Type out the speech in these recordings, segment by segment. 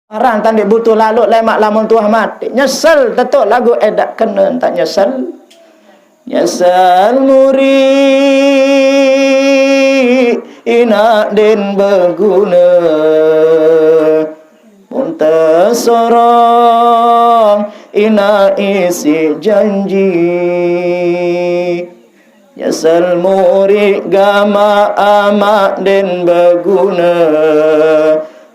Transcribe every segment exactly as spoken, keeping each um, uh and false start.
Arang tandik butuh lalu lemak lamun tuah mati. Nyesel tetuk lagu edak kena tak nyesel. Nyesel muri ina den beguna. Mun tesorong ina isi janji. Nyesel muri gama amak den beguna.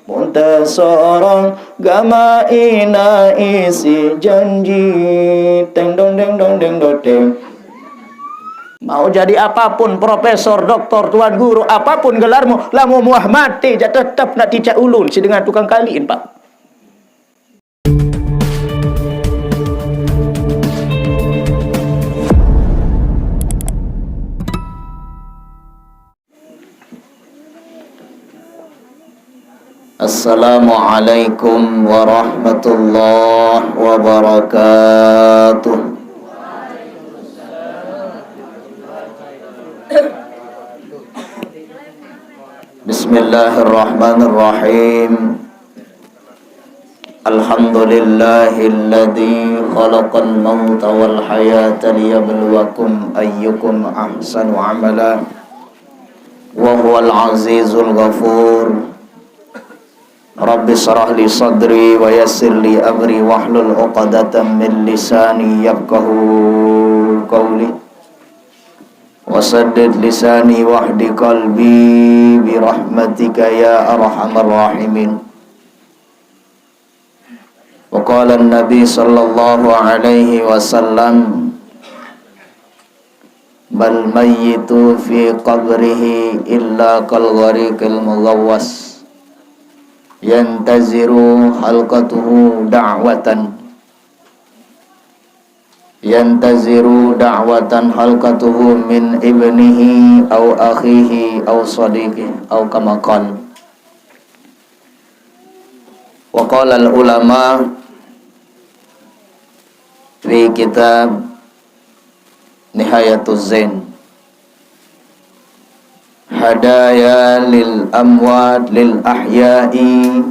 Mun tesorong gama ina isi janji. Teng dong deng dong deng doteng. Mau jadi apapun, profesor, doktor, tuan guru, apapun gelarmu, lamun muah mati, jak tetap nak ticak ulun si dengan tukang kaliin, Pak. Assalamualaikum warahmatullahi wabarakatuh. Bismillahirrahmanirrahim. Alhamdulillahilladzi khalaqal mauta wal hayata liyabluwakum ayyukum ahsanu amala. Wa huwal azizul ghafur. Rabbi shrah li sadri wa yassir li amri wahlul uqdatam min lisani yafqahu qawli. Wa saddid lisani wahdi qalbi bi rahmatika ya arhamar rahimin. Wa qala an-nabi sallallahu alaihi wasallam, "Mal mayyitu fi qabrihi illa kal ghariqil mughawwas, yantaziru halqatuhu da'watan, yantaziru da'watan halqatuhu min ibnihi aw akhihi aw sadiqihi," aw kama qal. Wa qala al ulama fi kitab Nihayatuz Zain, hadaya lil amwat lil ahya'i,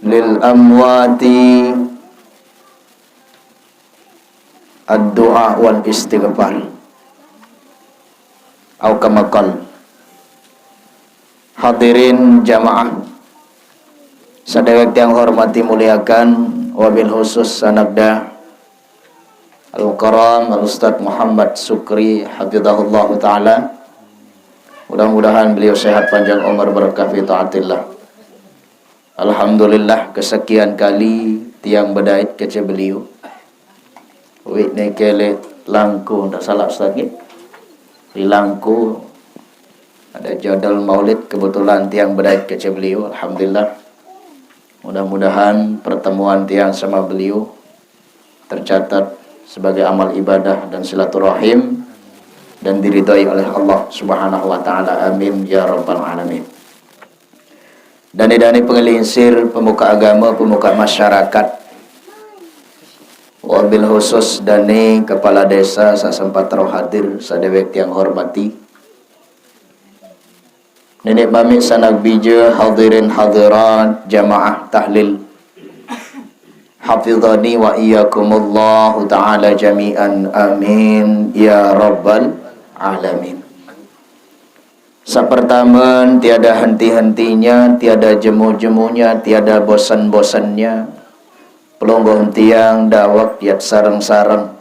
lil amwati ad-du'a wal istighfar. Au kama qal. Hadirin jamaah sadewek tiang hormati muliakan, wabil khusus sanakda Al-Mukarram Al-Ustadz Muhammad Sukri hafizahullahu ta'ala. Mudah-mudahan beliau sehat panjang umur berkah fi taatillah. Alhamdulillah, kesekian kali tiang bedait kece beliau. Wik ni kele langku, ndak salah Ustaz ni. Di langku ada jadwal maulid, kebetulan tiang bedait kece beliau. Alhamdulillah. Mudah-mudahan pertemuan tiang sama beliau tercatat sebagai amal ibadah dan silaturahim dan diridhoi oleh Allah Subhanahu wa taala. Amin ya rabbal alamin. Dani-dani pengelinsir, pemuka agama, pemuka masyarakat, wabil khusus dani kepala desa sasempat roh hadir sadewek tiang hormati. Nenek mami sanak bija, hadirin hadirat, jamaah tahlil. Hafizani wa iyyakumullahu ta'ala jami'an. Amin ya rabbal alamin. Sapertamen, tiada henti-hentinya, tiada jemu-jemunya, tiada bosan-bosannya, pelungguh tiang dawek yat sareng-sareng,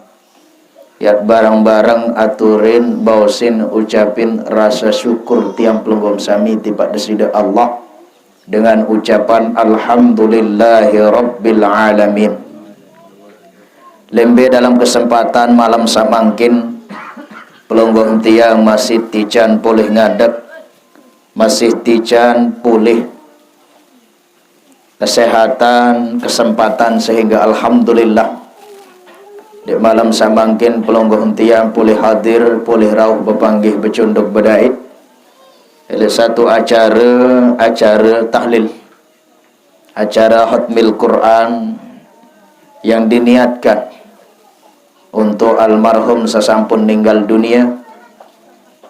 yat bareng-bareng aturin, bausin, ucapin rasa syukur tiang pelungguh sami tipak Desida Allah dengan ucapan alhamdulillahi rabbil alamin. Lembe dalam kesempatan malam samangkin, pelungguh tiang masih tican pulih ngadek, masih tican pulih kesehatan, kesempatan, sehingga alhamdulillah di malam samangkin pelungguh tiang pulih hadir, pulih rauh bepanggih becunduk bedait. Oleh satu acara, acara tahlil, acara khatmil Quran yang diniatkan untuk almarhum sasampun ninggal dunia,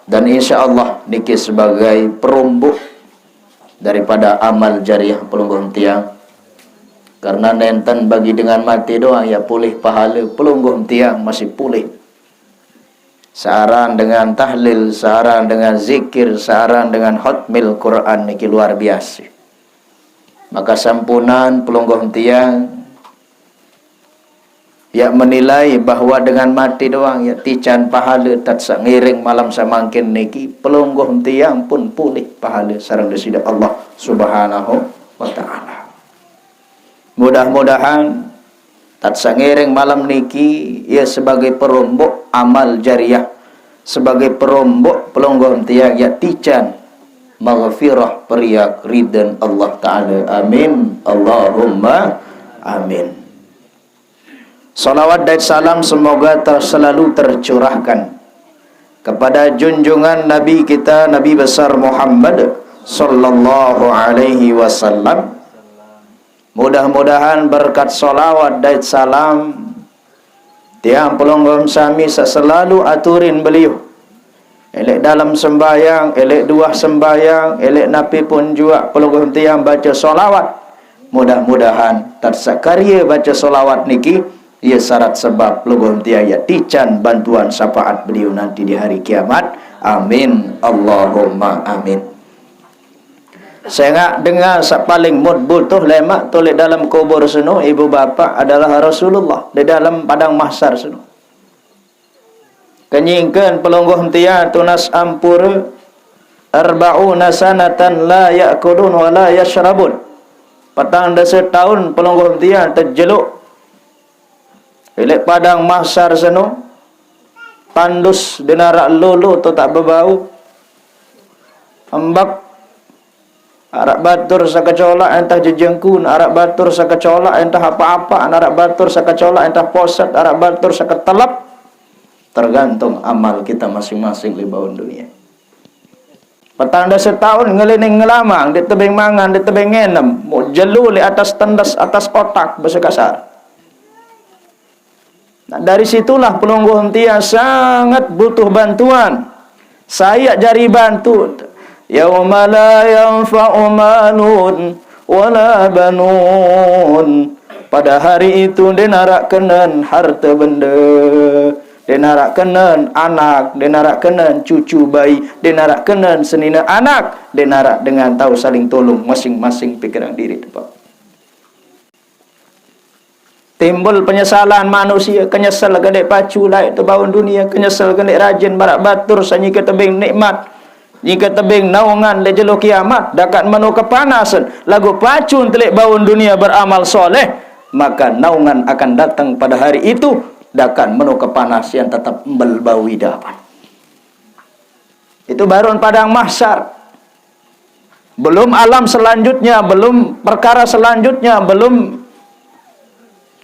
dan insya Allah niki sebagai perumbuk daripada amal jariah pelungguh tiang. Karena nenten bagi dengan mati doang ya pulih pahala, pelungguh tiang masih pulih. Searan dengan tahlil, searan dengan zikir, searan dengan hotmil Quran niki luar biasa. Maka sampunan pelungguh tiang ya menilai bahwa dengan mati doang ya tican pahala, tat sangiring malam samangkin niki pelungguh tiang pun pulih pahala sareng Sida Allah Subhanahu wa taala. Mudah-mudahan tat sangiring malam niki ya sebagai perombok amal jariah, sebagai perombok pelungguh tiang ya tican maghfirah, periak ridhan Allah taala. Amin, Allahumma amin. Salawat dan salam semoga ter-, selalu tercurahkan kepada junjungan Nabi kita, Nabi besar Muhammad sallallahu alaihi wasallam. Mudah-mudahan berkat salawat dan salam tiang pelungguh sami selalu aturin beliau. Elek dalam sembahyang, elek duah sembahyang, elek napi pun jua pelungguh tiang baca salawat. Mudah-mudahan tat sakarya baca salawat niki ya syarat sebab pelungguh tiang ya tican bantuan syafaat beliau nanti di hari kiamat. Amin, Allahumma amin. Sengak dengar sa paling mut butuh lemak tu lek dalam kubur seno, ibu bapa, adalah Rasulullah di dalam padang mahsyar seno. Kenyingken pelungguh tiang tunas ampura, arba'una sanatan la ya'kulun wa la yashrabun. Petang dasa taun pelungguh tiang tejeluk elek padang mahsyar seno, tandus di narak lolo tu tak bebau. Embak arak batur sakecolak entah jejengkun, arak batur sakecolak entah apa-apa, arak batur sakecolak entah poset, arak batur saketelep. Tergantung amal kita masing-masing di bawah dunia. Petang dasa taun ngelining ngelamang, di tebing mangan, di tebing ngenem, mau jelu di atas tendes, atas otak, bahasa kasar. Nah, dari situlah pelungguh tiang sangat butuh bantuan. Saya jari bantu. Yauma la yanfa'u malun wala banun. Pada hari itu dinarak kenen harta benda, dinarak kenen anak, dinarak kenen cucu bayi, dinarak kenen senina anak, dinarak dengan tahu saling tolong masing-masing pikiran diri tu, Pak. Timbul penyesalan manusia, kenyesal gede pacu lai tu bawon dunia, kenyesal gede rajin barak batur sanyi ke tebing nikmat. Jika tebing naungan le jelo kiamat, dakan meno kepanasan, lagu pacun telik baun dunia beramal soleh, maka naungan akan datang pada hari itu, dakan meno kepanas yang tetap embel bau idapan. Itu baru padang mahsyar. Belum alam selanjutnya, belum perkara selanjutnya, belum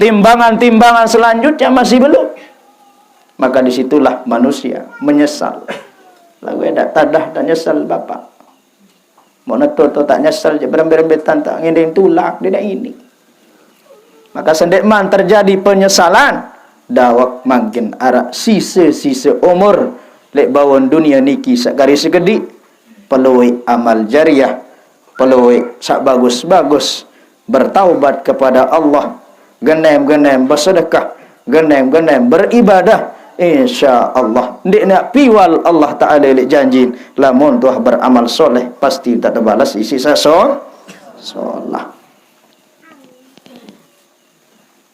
timbangan-timbangan selanjutnya, masih belum. Maka disitulah manusia menyesal. Lagu edak tadah tak nyesal bapak. Mau neto tu tak nyesal je, berembe-rembe tan tak ngendeng tulak dia dak ini. Maka sendek man terjadi penyesalan, dawak makin arak sisa-sisa umur lek bawon dunia niki sakari sekedik, peluik amal jariah, peluik sak bagus-bagus, bertaubat kepada Allah, genem-genem bersedekah, genem-genem beribadah, insya Allah ndik nak piwal Allah Taala lek janji, lamun tuah beramal soleh pasti tak terbalas isi saso solah.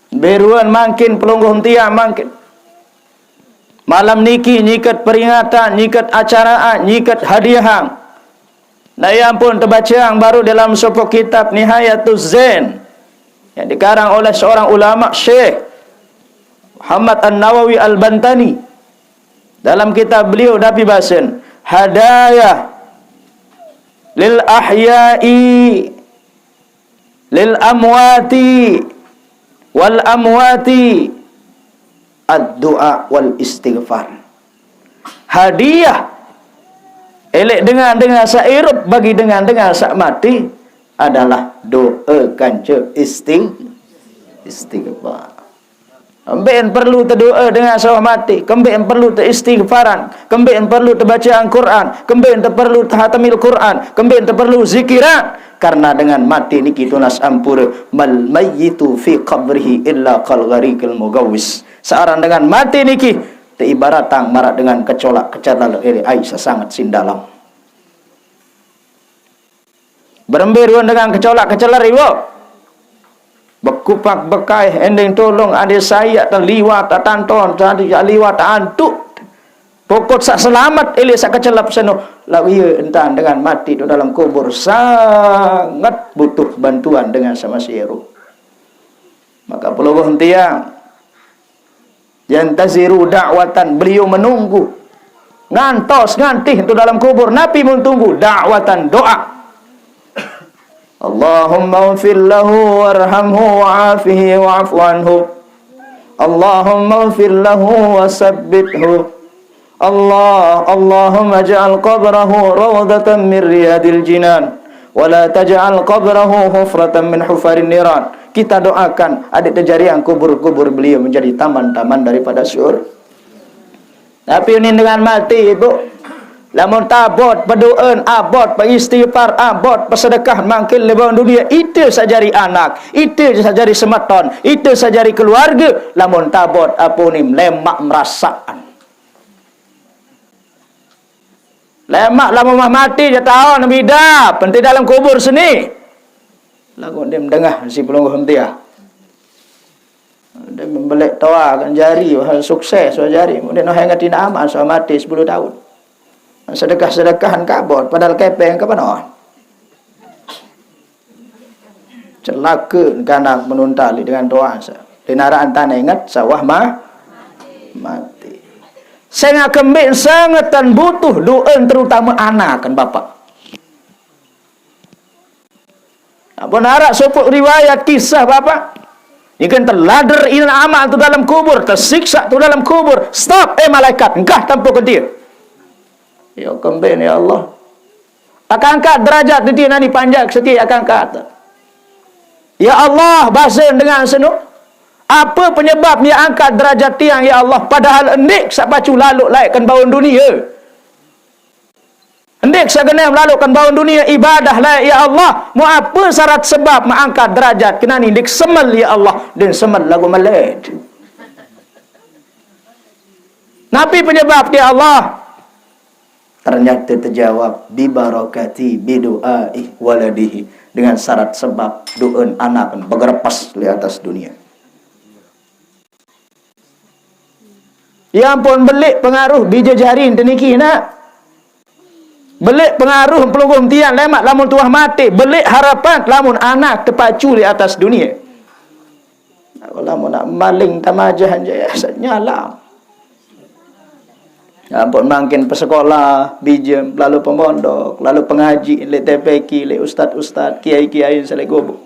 Beruan makin pelungguh tiang makin. Malam niki nyikat peringatan, nyikat acaraan, nyikat hadiahang. Nah, ia pun terbaca baru dalam sebuah kitab Nihayatuz Zain yang dikarang oleh seorang ulama Syekh Muhammad An-Nawawi Al-Bantani. Dalam kitab beliau dapi basen hadaya lil ahya'i lil amwati wal amwati ad-du'a wal istighfar. Hadiah elek dengan-dengan sak irup bagi dengan-dengan sak mati adalah doa kanca istig-, istighfar. Kembe'en perlu tedoa dengan sawah mati, kembe'en perlu teistighfaran, kembe'en perlu tebacaan Quran, kembe'en te perlu tahatamil Quran, kembe'en te perlu zikiran. Karena dengan mati niki tunas ampura, mal mayyitu fi qabrihi illa kal gharikil mugawwis. Searan dengan mati niki, teibaratang marak dengan kecolak keceler ele ai sasanget sindalam. Berembe ruan dengan kecolak keceler ibu. Bekupak bekai, ending tolong, ada sayak, terliwat, tak tanton, tadi liwat, antuk. Pokok sak selamat, ele sak kecelap seno. Lalu ia entan dengan mati tu dalam kubur sangat butuh bantuan dengan sama si Eru. Maka pelungguh tiang, yantaziru da'watan, beliau menunggu. Ngantos, ngantih tu dalam kubur, napi mun tunggu? Da'watan, doa. Allahumma ighfir lahu warhamhu wa'afihi wa'fu anhu. Allahumma ighfir lahu wa sabbithu. Allah, Allahumma ja'al qabrahu rawdatan min riyadil jinan. Wa la taj'al qabrahu hufratan min hufarin niran. Kita doakan, adik terjarian kubur-kubur beliau menjadi taman-taman daripada syur. Tapi ini dengan mati, ibu. Lamun tabot, pedoen, abot, peistighfar, abot, pesedekah, mangkil lebon dunia, itu sajari anak, itu sajari semeton, itu sajari keluarga. Lamun tabot, apa ni, lemak merasaan. Lemak lamun mah mati, dia tahu, nabi dah, penting dalam kubur sini. Lagu dia mendengar, si pelungguh henti ah. Dia membelek toa kan jari, wah, sukses, wah, jari. Kemudian, wah, ingat tina aman, so mati sepuluh tahun. Sedekah-sedekahan kabot, padahal kepeng ke mana? Celaka kanak menunta li dengan toa sa. Di naraan tanah ingat, sawah mah mati. Saya kembe'en sangat tan butuh doa terutama anak kan bapak. Apa narak sopok riwayat kisah bapak? Ikan telader inan amak tu dalam kubur, tersiksa tu dalam kubur. Stop, eh malaikat, engkah tampuk ke dia. Ya kembe'en ya Allah. Akan angkat derajat dia nani panjak setia akan angkat. Ya Allah, bahasa dengan senu. Apa penyebab dia angkat derajat tiang ya Allah? Padahal endik sapacu lalu laikkan baun dunia. Endik sagenah melalukkan baun dunia ibadah lai, ya Allah, mu apa syarat sebab mengangkat derajat kena ni dik semel, ya Allah, dan semel lagu meled. Napi penyebab, ya Allah? Ternyata terjawab, bibarakati bidu'ai waladihi, dengan syarat sebab doa anak begerepas di atas dunia. Ya ampun, belik pengaruh bija jari ente niki, nak. Belik pengaruh pelungguh tiang lemak lamun tuah mati, belik harapan lamun anak tepacu di atas dunia. Lamun nak maling tamajah aja ya, nyala. Ya ampun, makin pesekolah, bijem, lalu pemondok, lalu pengaji, le T P Q, le ustad-ustad, kiai-kiai, sele gubuk.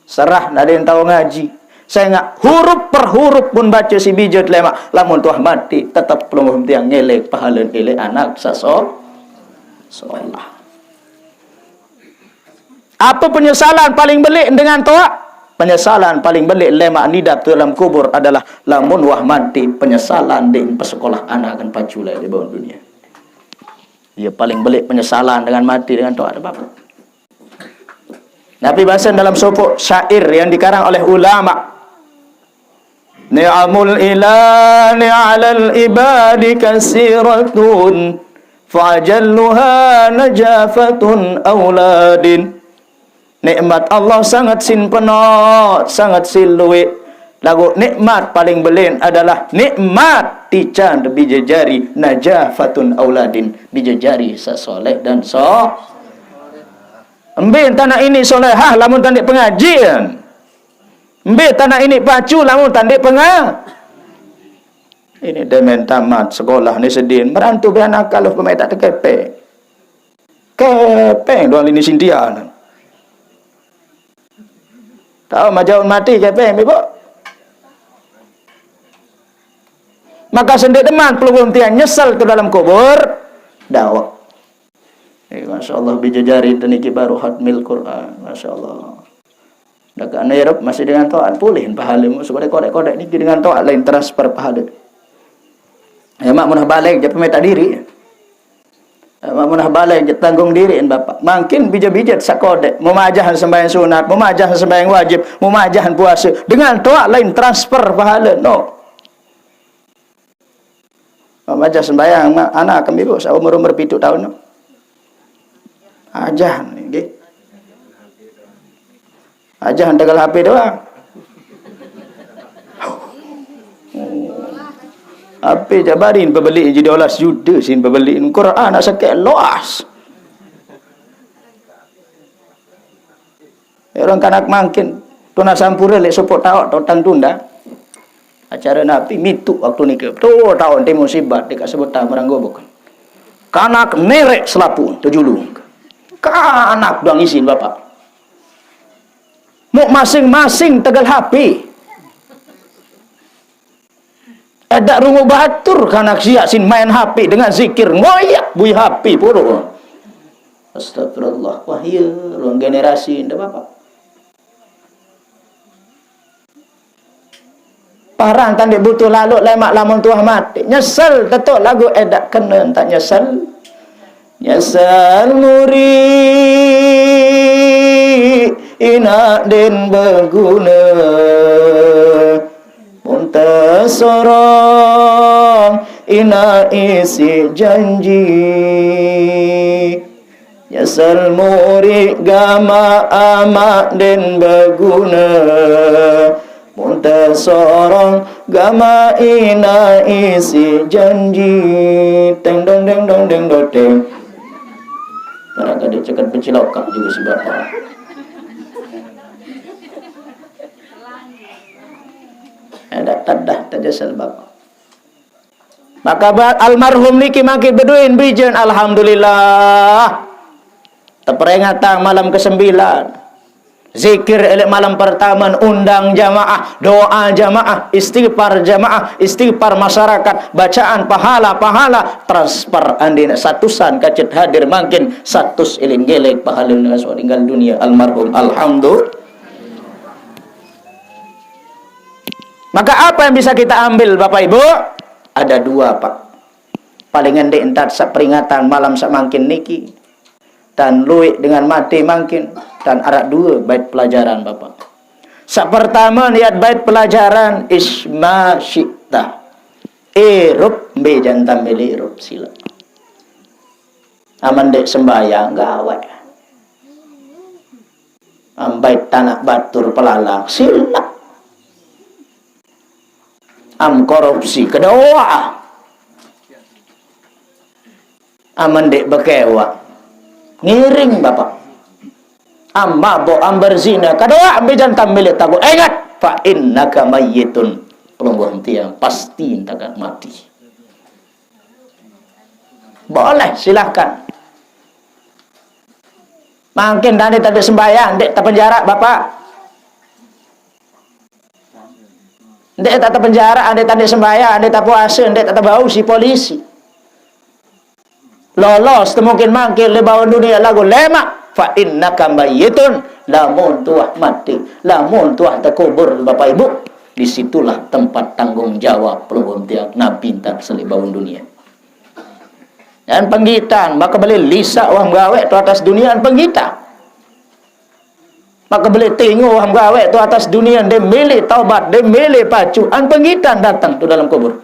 Serah nadai tahu ngaji. Saya ngak huruf per huruf pun baca si bijut lemak. Lamun tuah mati, tetap pelungguh tiang ngelek pahala elek anak saso solah. Apa penyesalan paling belik dengan toak? Penyesalan paling belik lemak nidap tu dalam kubur adalah lamun wah mati, penyesalan di pesekolah anak akan paculai di bawah dunia. Ia paling belik penyesalan dengan mati dengan toak ada apa? Nabi bahasa dalam sopok syair yang dikarang oleh ulama. Ni'amul ilani alal ibadi kasiratun, fajalluha najafatun auladin. Nikmat Allah sangat sin penot, sangat sin luik. Lagu nikmat paling belin adalah nikmat tican bijajari najafatun auladin, bijajari sesoleh dan so. Embe tanah ini solehah lamun tandik pengajian. Embe tanah ini pacu lamun tandik penga. Ini demen tamat sekolah ni sedin. Merantu be anak kalau pemain tak tekepe. Kepeng doang lini sintian. Tahu majau mati kepeng, ibu. Maka sendik deman pelungguh tiang nyesal tu dalam kubur. Dawak. Eh, Masya Allah, bijajari teniki baru hatmil Quran. Masya Allah. Dah kat Nairobi masih dengan taat, boleh pahala. Masuk kodek-kodek ni dengan taat lain transfer pahala. Ya, mak munah balik je pemetak diri. Ya, mak munah balik je tanggung diri, bapak. Makin bijat-bijat sakodek. Memajahan sembahyang sunat, memajahan sembahyang wajib, memajahan puasa. Dengan taat lain transfer pahala. No. Mak majah sembahyang, mak, anak kami bu, umur-umur pitu tahun. No. Ajahan, nggih. Ajahan tegal H P doang. H P jabarin pebeli jadi olas juta sin pebeli Quran nak sakit loas. Orang kanak mangkin tuna sampura lek sopok taok totang tunda. Acara napi mitu waktu nika. Tu taon ti musibah dekat sebutan merang gobok. Kanak nerek selapu tejulu. Kanak doang isin bapak. Muk masing-masing tegal H P. Edak rungu batur kanak siak sin main H P dengan zikir ngoyak bui H P puru. Astagfirullah. Wah iya, ruang generasi ndak bapak. Parang tandek butuh lalu lemak lamun tuah mati. Nyesel tetok lagu edak kena tak nyesel. Nyesel muri inak den beguna. Mun tesorong inak isi janji. Nyesel muri gama amak den beguna. Mun tesorong gama ina isi janji. Teng dong deng dong deng do teng. Kadang-kadang cakap bercelaka juga si bapak. Ada tadah taja sel bapak. Maka ba-, almarhum niki mangkin beduin bijen, alhamdulillah. Teperingatan malam kesembilan. Zikir elek malam pertama, undang jamaah, doa jamaah, istighfar jamaah, istighfar masyarakat, bacaan pahala-pahala, transfer andin satusan kacet hadir mangkin satus iling gelek pahala dengan sudah tinggal dunia almarhum. Alhamdulillah. Maka apa yang bisa kita ambil, Bapak Ibu? Ada dua, Pak. Paling endek entat sak peringatan malam sak mangkin niki. Dan luik dengan mati mangkin. Dan arak dua bait pelajaran, Bapak. Sak pertama niat bait pelajaran isma syi'ta. Irup mbe jantan mele irup sila. Aman dek sembayang gawe. Am bait tanak batur pelalang, silap. Am korupsi, kedoa. Aman dek bekewa, ngiring bapak. Am mabok, am berzina, kedoa, ambil jantan milik tabu. Ingat, fa innaka mayyitun. Pelungguh tiang pasti takkan mati. Boleh, silahkan. Mangkin tadi tadi sembahyang, dek terpenjara bapak. Dek tak terpenjara, dek tadi sembahyang, dek tak puasa, dek tak terbau si polisi. Lolos tu mungkin mangkin le bau dunia lagu lemak. Fa innaka mayyitun. Lamun tuah mati, lamun tuah terkubur bapak ibu, disitulah tempat tanggung jawab pelungguh tiang nabi tak selibau dunia. Dan penggitan, maka boleh lisak wah gawe tu atas dunia dan penggitan. Maka boleh tengok wah gawe tu atas dunia, dia milih taubat, dia milih pacu, an penggitan datang tu dalam kubur.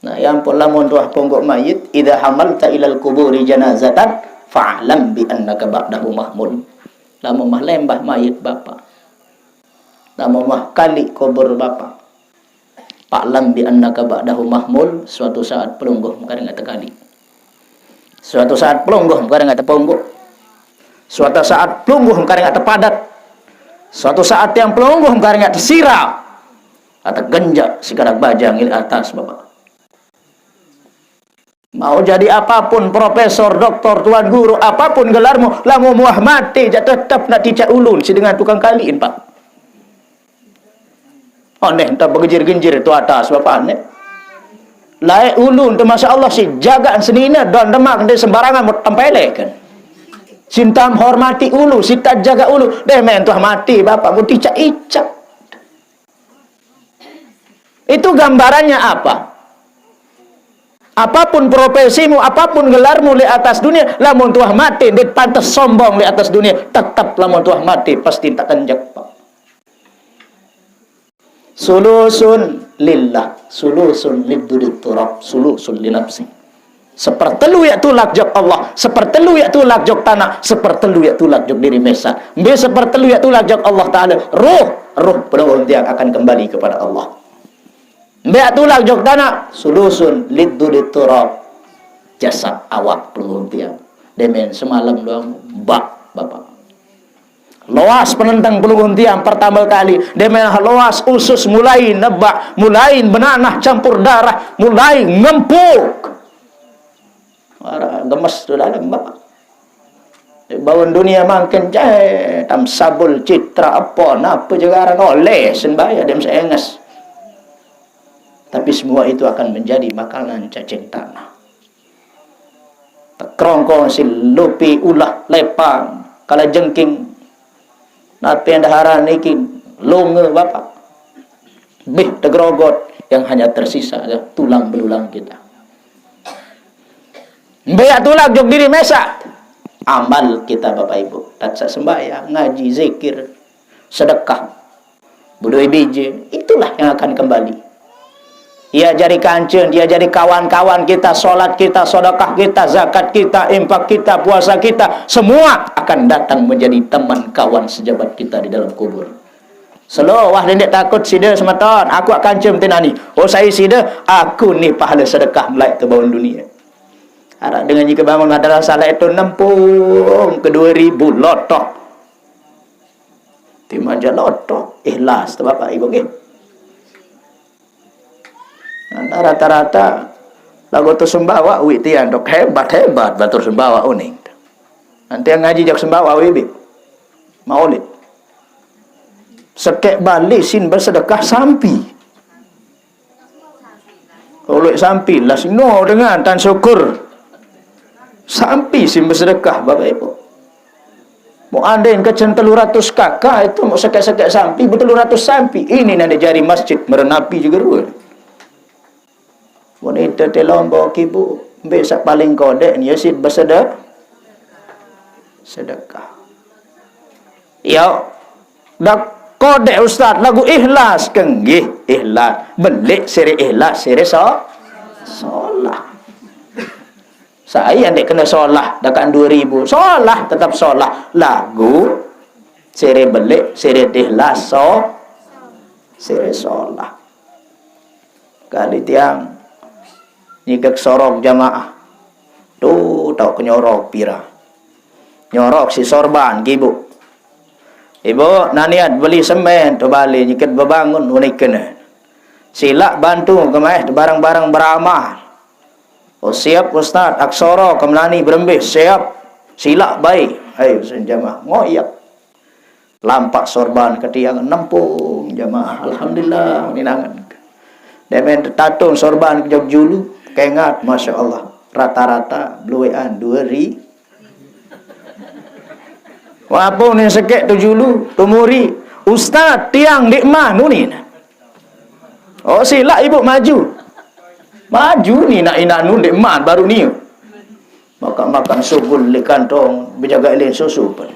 Nah, yang pun lamun tuah ponggok mayit, idza hamalta ilal kuburi janazatan, fa'lam bi annaka ba'dahu mahmul. Lamun mah lembah mayit bapak. Lamun mah kali kubur bapak. Fa'lam bi annaka ba'dahu mahmul, suatu saat pelungguh makaringat terkali. Suatu saat pelungguh makaringat terponggok. Suatu saat pelungguh makaringat terpadat. Suatu saat yang pelungguh makaringat tersira. Atau genjak sekarang bajang ini atas bapak. Mau jadi apapun, profesor, doktor, tuan guru, apapun gelarmu, lamun muah mati, jak tetap nak cicak ulun si dengan tukang kaliin, Pak. Aneh, entah bergejir-gejir tu atas, Bapak, aneh. Laik ulun tu, Masya Allah, si jagaan senina, don demak, dia sembarangan, mau tempelek kan. Sinta hormati ulu, sinta jaga ulu. Deh, men tuah mati, Bapak, mau dicak-icak. Itu gambarannya apa? Apapun profesimu, apapun gelarmu di atas dunia, lamun tuah mati, ndeq pantes sombong di atas dunia. Tetep lamun tuah mati, pasti tak kenjek, Pak. Sulusun lillah, sulusun liddulit turab, sulusun linafsi. Sepertelu yaq tulak jok Allah, sepertelu yaq tulak jok tanaq, sepertelu yaq tulak jok diri mesaq. Mbe sepertelu yaq tulak jok Allah Ta'ala? Ruh, ruh pelungguh tiang akan kembali kepada Allah. Mbe yaq tulak jok tanaq? Sulusun liddulit turab. Jasad awak pelungguh tiang. Demen semalam doang, bak, Bapak. Loas penenteng pelungguh tiang pertama kali. Demen loas usus mulai nebak, mulai benanah campur darah, mulai ngempuk. Wara gemes tu dalem, Bapak. Bawon dunia mangkin jai, tam sabul citra apa, napa jegaran oleh sembaya dem seenges. Tapi semua itu akan menjadi makanan cacing tanah. Tekrongkong si lupi ulah lepang, kala jengking. Napi yang daharan niki longe, Bapak. Bih tegerogot, yang hanya tersisa adalah tulang belulang kita. Mbe yaq tulak jok diri mesaq. Amal kita, Bapak Ibu. Tatsaq sembahyang, ngaji, zikir, sedekah. Bedoe bije, itulah yang akan kembali. Ia jari kancen, ia jari kawan-kawan kita, sholat kita, sedekah kita, zakat kita, infak kita, puasa kita, semua akan datang menjadi teman kawan sejabat kita di dalam kubur. Selo, wah, ndeq takut side semeton, aku akan kancen tinani. Oh, sai side, aku ni pahala sedekah melaik tu bawon dunia. Araq dengan jika bangun madrasah laik tu nempung ke dua ribu lotoh. Timaq jaq lotoh, ikhlas tu Bapak Ibu nggih. Nah, rata-rata lagu tu sembawaq uiq tiang dok hebat-hebat batur sembawaq uning. Nanti ngaji jok sembawaq uiq bik. Maulid. Sekeq balik sin bersedekah sampi. Uluq sampi lah sino dengan tan syukur. Sampi sin bersedekah, Bapak Ibu. Mau andain kecen telu ratus K K itu mau sekeq-sekeq sampi, bu telu ratus sampi. Ini nande jari masjid merenapi juga rua. Mun ite te Lombok, Ibu, mbe saq paling kodeq ni, ya, sit besedek-, sedekah. Ya, dak kodeq, Ustaz, lagu ikhlas ke nggih, ikhlas. Beleq sire ikhlas, sire so-, solah. Sai ndeq kene solah, dakan dua ribu. Solah, tetep solah. Lagu sire beleq, sire ikhlas, so-, sire solah. Kali tiang nyikek sorok jamaah. Tu tau ke nyorok pira. Nyorok si sorban, Ibu. Ibu, naniat beli semen tu balik nyiket bebangun unikene. Silaq bantu kemaeh barang-barang beramal. Oh, siap, Ustaz, aksara kemelani berembih, siap. Silaq baik. Ayo, sen jamaah. Ngoyak. Lampaq sorban ke tiang nempung jamaah. Alhamdulillah, ninangan. Demen tetatung sorban ke jok julu, kengat, Masya Allah. Rata-rata beluean dua ri-, Wapung ni sekeq tu julu, tu muri, "Ustaz, tiang ndeq man unin." "Oh, silaq Ibu maju." Maju ni nak inan nu ndeq man baru ni. Makan-makan sugul leq kantong, bejaga ilen susu pun.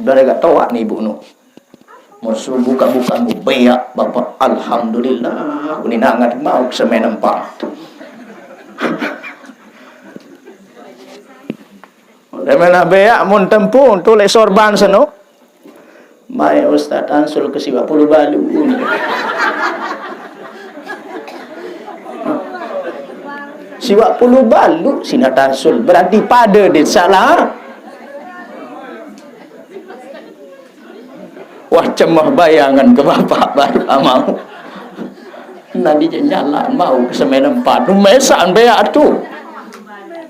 Dari gak toaq ni Ibu nu. Musuh buka-buka mu beak, Bapak. Alhamdulillah, unin angat mau semen empat. Lemen beak mun tempung tu leq sorban seno. Mai Ustaz Ansul ke siwaq pulu balu. Siwaq pulu balu sinat Ansul. Berarti pade dit salah. Wah, cemeh bayangan ke Bapak baru mau. Nadi je nyala mau ke semen empat. Mesaq beak tu.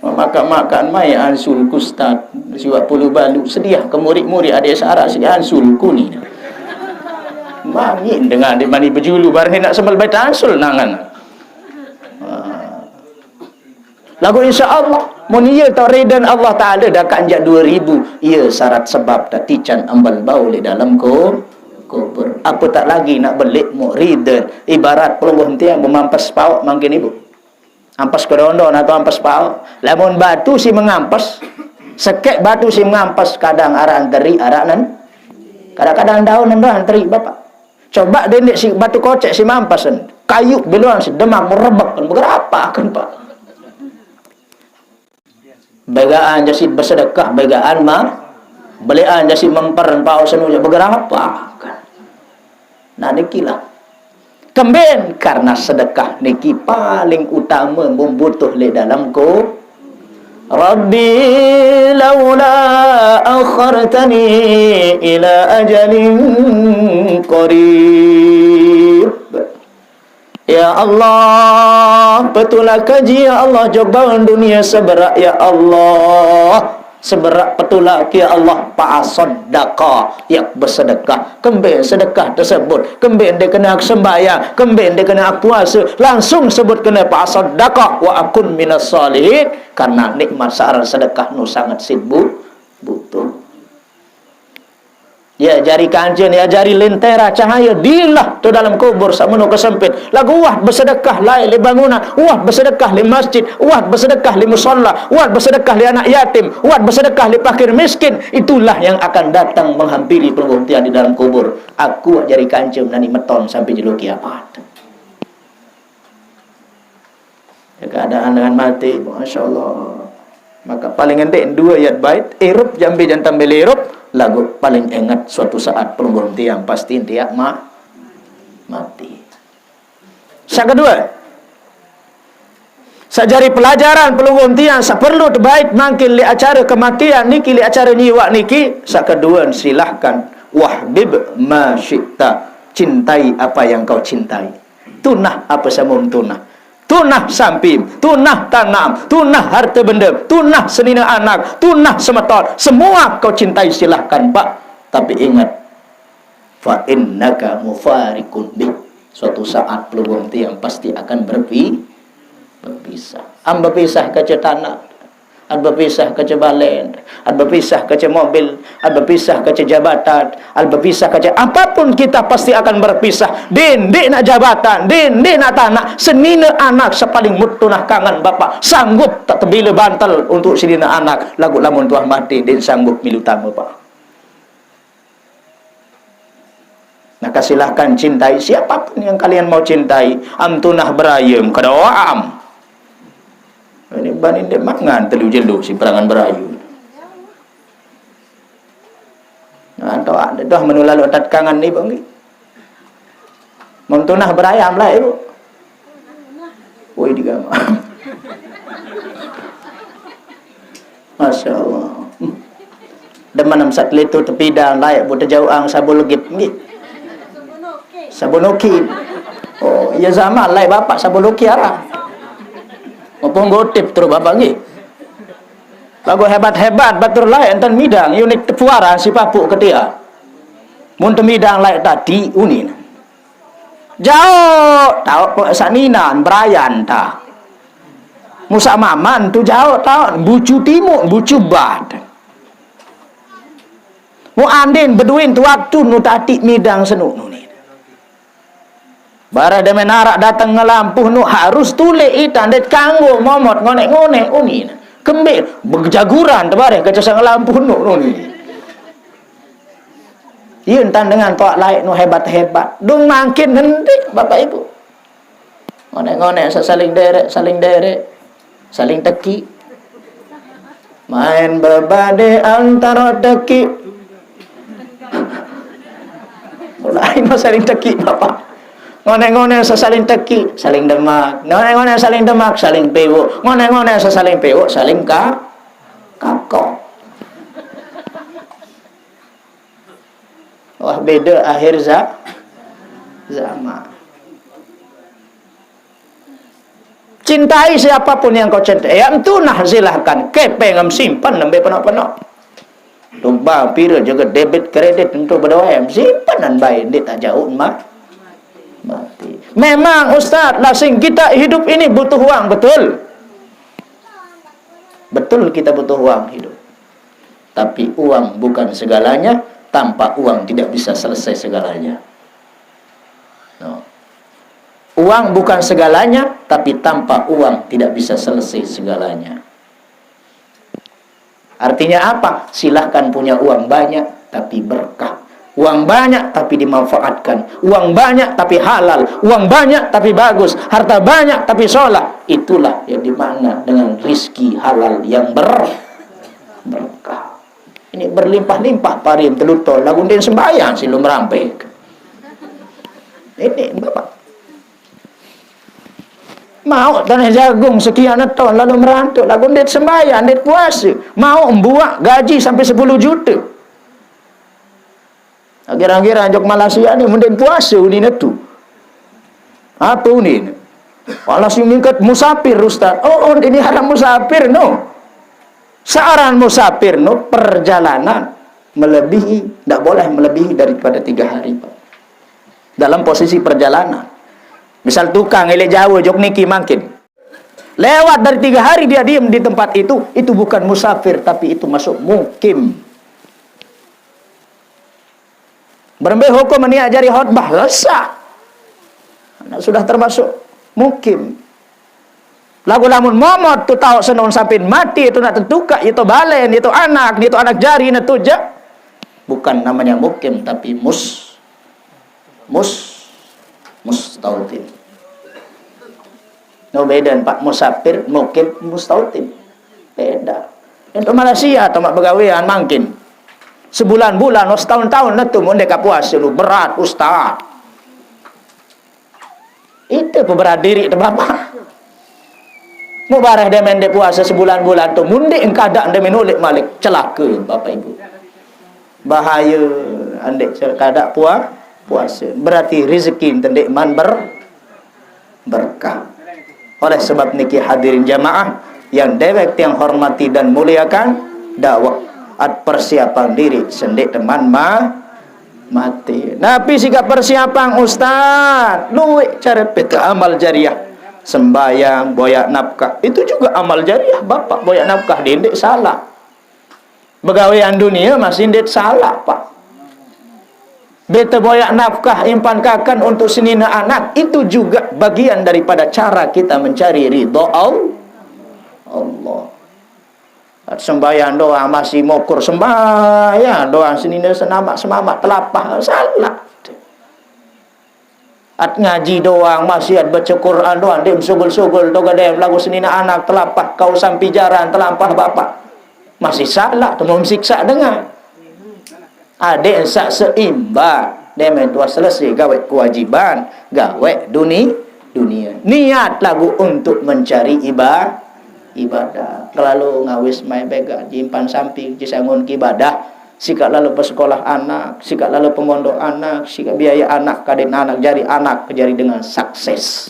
Makan-makan mai Ansul ku Ustaz. Siwaq pulu balu sediah ke murid-murid adik sarak si Ansul ku ni. Mangin dengan di mani bejulu bareh nak sembel bait Ansul nangan. Ha. Lagu insya Allah. Mun iye tok riden Allah Taala dah kanjak dua ribu, iye syarat sebab tak tican ambal bau leq dalem ku-, kubur. Apa tak lagi nak belik muk riden? Ibarat pelungguh tiang bemampes pauk mangkin ibu. Ampes kedondon atau ampes pauk. Lamun batu si mengampes, sekek batu si mengampes, kadang araq enterik, araq nen-, kadang-kadang daun nen dah enterik, Bapak. Coba dendeq si batu kocek si mampes, kayu beluan si demak merebek, kan begerapaq, kan, Pak. Begaan jasi besedekah, begaan ma-, belean jasi memper, pauk senu je begerapaq, kan. Nah, nikilah. Kemben karena sedekah niki paling utama mun butuh leq dalem ku-, Rabbi laula akhartani ila ajalin qarib. Ya Allah, petulak kaji, ya Allah, jok baun dunie seberaq, ya Allah. Seberaq petulak, ya Allah, fa asaddaqa, yaq besedekah. Kembe sedekah tesebut, kembe ndeq kene sembahyang, kembe ndeq kene puase, langsung sebut kene fa asaddaqa wa akun minas salihin, karena nikmat searan sedekah nu sanget sit bu-, butuh. Ya, jari kancen, ya, jari lentera cahaye, dilah to dalem kubur saq meno kesempit. Laguq wah besedekah laeq leq bangunan, wah besedekah leq masjid, wah besedekah leq musala, wah besedekah leq anak yatim, wah besedekah leq fakir miskin, itulah yang akan datang menghampiri pelungguh tiang di dalam kubur. Aku jari kancen nani meton sampai jelo kiamat. Ya, keadaan dengan mati, Masya Allah. Maka paling endeq due yat bait, irup jambi jantan beli irup, laguq paling inget suatu saat pelungguh tiang pasti tiaq ma-, mati. Saq kedue, saq jari pelajaran pelungguh tiang saq perlu tebait mangkin leq acare kematian niki, leq acare nyiwaq niki, saq kedue, silahkan, wahbib ma syi'ta, cintai apa yang kau cintai. Tunah apa semum tunah. Tunah sampim, tunah tanam, tunah harte bende, tunah senine anak, tunah semeton. Semua kau cintai, silahkan, Pak. Tapi ingat, fa innaka mufariqun bih. Suatu saat pelungguh tiang pasti akan berpi-, berpisah. Am bepisah kance tanaq. At bepisah kance balen, at bepisah kance mobil, at bepisah kance jabatan, at bepisah kance apapun, kita pasti akan berpisah. Dendeq naq jabatan, dendeq naq tanaq, senine anak saq paling mut tunah kangen, Bapak. Sanggup tak tebile bantal untuk senine anak, laguq lamun tuah mate, ndeq sanggup milu tame, Pak. Maka silahkan cintai siapapun yang kalian mau cintai. Am tunah beraye, kedoa am. Ini bani ndeq mangan telu jelo si perangan beraye. Nah, toaq ndeq doh menulal otat kangen ni, Bang. Mun tunah beraye am laeq, Bu. Woi, digama. Masya Allah. Demen am saq telitu tepidang laeq bu tejauqang sabun legit nggih. Sabun uki. Oh, iya zaman laeq bapak sabun uki araq. Mumpung gotip terus bapak nggih. Laguq hebat-hebat batur laeq enten midang, unik tepuaran si papuk ketia. Mun temidang laeq tadi unin. Jaoq taoq saninan berayan ta. Musa maman tu jaoq taoq bucu timuq, bucu bat. Mu andin beduin tu waktu nu tati midang senuk nu ni. Bareh demen araq dateng ngelampuh nu harus tulik ita ndeq kanggo momot ngoneq-ngoneq unin. Kembe bejaguran tebareh kance saq ngelampuh nu, nu ni. Ie entan dengan toaq laeq nu hebat-hebat. Dung mangkin ngendiq, Bapak Ibu. Ngoneq-ngoneq saq saling derek, saling derek, saling teki. Main bebade antara teki. Mulai mah saling teki, Bapak. Ngoneq-ngoneq saq saling teki, saling demak. Ngoneq-ngoneq saling demak, saling piwuq. Ngoneq-ngoneq saq saling piwuq, saling ka-, kakok. Wah, beda akhir za-, zaman. Cintai siapapun yang kau cintai. Yang tunah silahkan. Kepeng am simpen nembe penoq-penoq. Tumbang pire jage debit kredit entu bedoe am simpenan bae ndeq tajauq ma-, mati. Memang Ustaz, lah sing kita hidup ini butuh uang, betul? Betul kita butuh uang hidup. Tapi uang bukan segalanya, tanpa uang tidak bisa selesai segalanya. No. Uang bukan segalanya, tapi tanpa uang tidak bisa selesai segalanya. Artinya apa? Silahkan punya uang banyak, tapi berkah. Uang banyak, tapi dimanfaatkan. Uang banyak, tapi halal. Uang banyak, tapi bagus. Harta banyak, tapi sholat. Itulah yang dimakna dengan rizki halal yang ber-, berkah. Ini berlimpah-limpah parim telutol. Lagu ndin sembahyang si lum rampik. Ini, Bapak. Mau tanah jagung sekian ton, lalu merantuk, lagu ndet sembahyang, ndet puasa. Mau buat gaji sampai sepuluh juta. Kira-kira jok Malaysia ni, mending puasa unin tu. Apa unin? Kalau si mingkat musafir, Ustaz. Oh, oh, ini haram musafir, no. Seorang musafir, no, perjalanan melebihi, tidak boleh melebihi daripada tiga hari, Pak. Dalam posisi perjalanan. Misal tukang elek Jawa, jok niki mangkin. Lewat dari tiga hari dia diem di tempat itu, itu bukan musafir, tapi itu masuk mukim. Berembe hukum niat jari khotbah, sah. Karena sudah termasuk mukim. Lagu lamun momot tu tau senun sampin mati, itu nak tetuka, itu balen, itu anak, itu anak jari, itu je. Bukan namanya mukim, tapi mus-, mus-, mustautin. No, beda, Pak, musafir, mukim, mustautin. Beda. Untuk Malaysia, atau mak begawean mangkin. Sebulan-bulan, oh, setahun-tahun, nah tu, mun deka puasa lu berat, Ustaz. Itu peberat diri tu, Bapak. Mau bareh dia main dia puasa sebulan-bulan tu, mundik engkadak dia main ulik malik. Celaka, Bapak Ibu. Bahaya, andik celaka kada pua-, puasa. Berarti rezeki tendik man ber-, berkah. Oleh sebab niki hadirin jamaah yang dewek tiang hormati dan muliakan, dakwah at persiapan diri sendik teman ma-, mati. Napi sikap persiapan, Ustaz? Luwek cara peta amal jariah. Sembayang, boyak nafkah. Itu juga amal jariah. Bapak boyak nafkah, dendik salah. Begawean dunia masih ndet salah, Pak. Beta boyak nafkah impan kakan untuk senina anak, itu juga bagian daripada cara kita mencari ridha Al-, Allah. Sembahyang doang masih mokur, sembahyang doang senina senamak-senamak telapah, salah. At ngaji doang, masih at baca Quran doang, dem sugul-sugul tu gadem lagu senina anak telapah kau sampi jaran telampah bapak. Masih salah tu mau siksa dengan. Adik sak seimbang, dem tuah selesai gawe kewajiban, gawe duni-, dunia. Niat lagu untuk mencari iba-, ibadah. Kelalu ngawis mai bega, jimpan sampi, jisangun kibadah. Sika lalu pesekolah anak, sika lalu pemondok anak, sika biaya anak, kadin anak, jari anak, jari dengan sukses.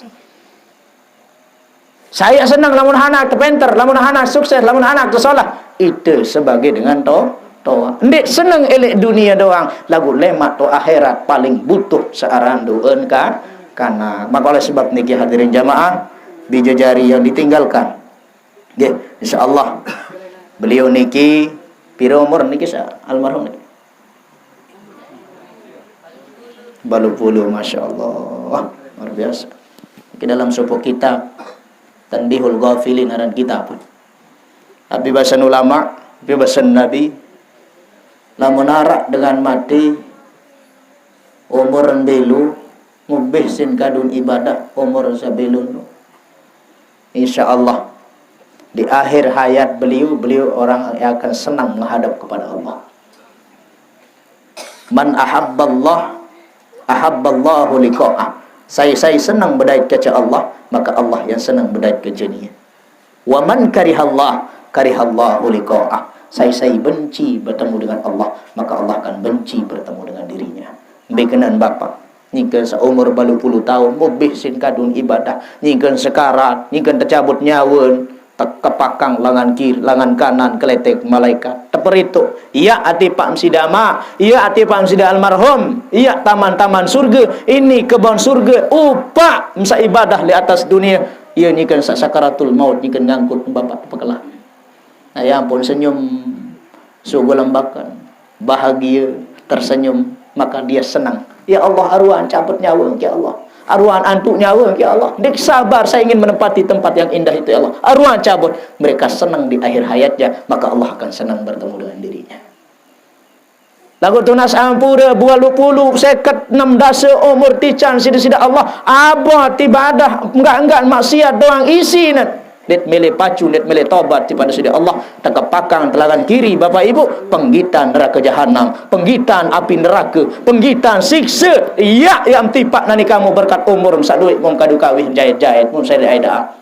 Saya senang lamun anak penter, lamun anak sukses, lamun anak tu solah. Itu sebagai dengan to-, toa. Ndik senang elek dunia doang, lagu lemak tu akhirat paling butuh searan duen ka, karena maka oleh sebab niki hadirin jamaah, bija jari yang ditinggalkan. Nggih, insyaallah. Beliau niki pira umur niki sa-, almarhum niki? Balu puluh, masyaallah. Luar biasa. Niki dalam sopok kitab Tanbihul Ghafilin aran kitab. Tapi bahasan ulama, tapi bahasan Nabi, lamun arak dengan mati, umur belu, ngubih sin kadun ibadah, umur sabelun. Insya Allah, di akhir hayat beliau, beliau orang yang akan senang menghadap kepada Allah. Man ahabballah, ahabballahu liqa'ah. Saya, saya senang bedait kaca Allah, maka Allah yang senang bedait kaca dia. Wa man karihallah, karihallahu liqa'ah. Saya, saya benci bertemu dengan Allah, maka Allah akan benci bertemu dengan dirinya. Bekenan Bapak. Nyingken seumur balu puluh tahun, mubih sin kadun ibadah, nyingken sekarat, nyingken tecabut nyawen, te-, kepakang langan kiri, langan kanan, keletek malaikat. Teperituk, iya ati Pak Msida ma, iya ati Pak Msida almarhum, iya taman-taman surga, ini kebun surga, upak msa ibadah di atas dunia, iya nyingken sa-, sakaratul maut, nyingken ngangkut bapak pekelah. Nah, ya ampun, senyum suguh lembakan, bahagia, tersenyum, maka dia senang. Ya Allah, aruan cabut nyawa, ya Allah. Aruan antuk nyawa, ya Allah. Ndik sabar, saya ingin menempati tempat yang indah itu, ya Allah. Aruan cabut, mereka senang di akhir hayatnya, maka Allah akan senang bertemu dengan dirinya. Lagu tunas ampura, dua puluh, seket, enam dasa umur tican sida-sida Allah. Abot ibadah, enggak-enggak maksiat doang isi nan. Nit milih pacu, nit milih tobat kepada sida Allah. Tekepakang telagan kiri, Bapak Ibu, penggitan neraka jahanam, penggitan api neraka, penggitan siksa. Ya, yang tipak nani kamu berkat umur saduit mung kadu kawih jahit-jahit, mun saya ada.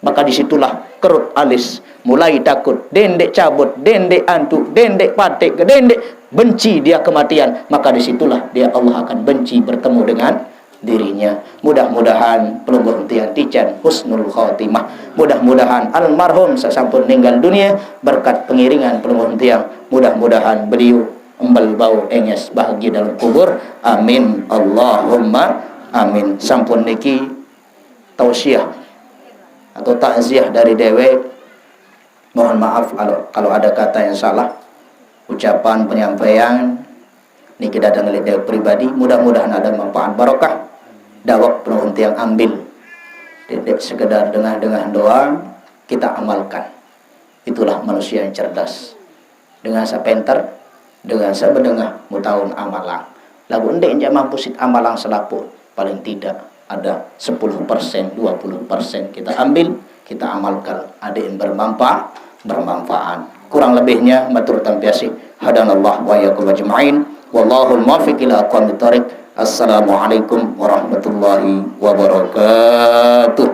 Maka disitulah kerut alis mulai takut, dendek cabut, dendek antuk, dendek patik, dendek benci dia kematian. Maka disitulah dia, Allah akan benci bertemu dengan dirinya. Mudah-mudahan pelungguh tiang tican husnul khatimah. Mudah-mudahan almarhum sasampun ninggal dunia berkat pengiringan pelungguh tiang. Mudah-mudahan beliau embal bau enges bahagia dalam kubur. Amin. Allahumma amin. Sampun niki tausiah atau takziah dari dewek. Mohon maaf kalau, kalau ada kata yang salah. Ucapan penyampaian niki datang dari dewek pribadi. Mudah-mudahan ada manfaat barokah. Dawak penuh tiang ambil. Tidak sekedar dengah-dengah doang, kita amalkan. Itulah manusia yang cerdas. Dengan sapenter, dengan sabedengah mutaun amalang. Lagu endek nja mampu sit amalang selapuh, paling tidak ada sepuluh persen, dua puluh persen kita ambil, kita amalkan. Ada yang bermanfaat, bermanfaat. Kurang lebihnya, matur tampi asih. Hadanallah wa iyyakum ajma'in. Wallahul muwaffiq ila aqwamit thariq. Assalamualaikum warahmatullahi wabarakatuh.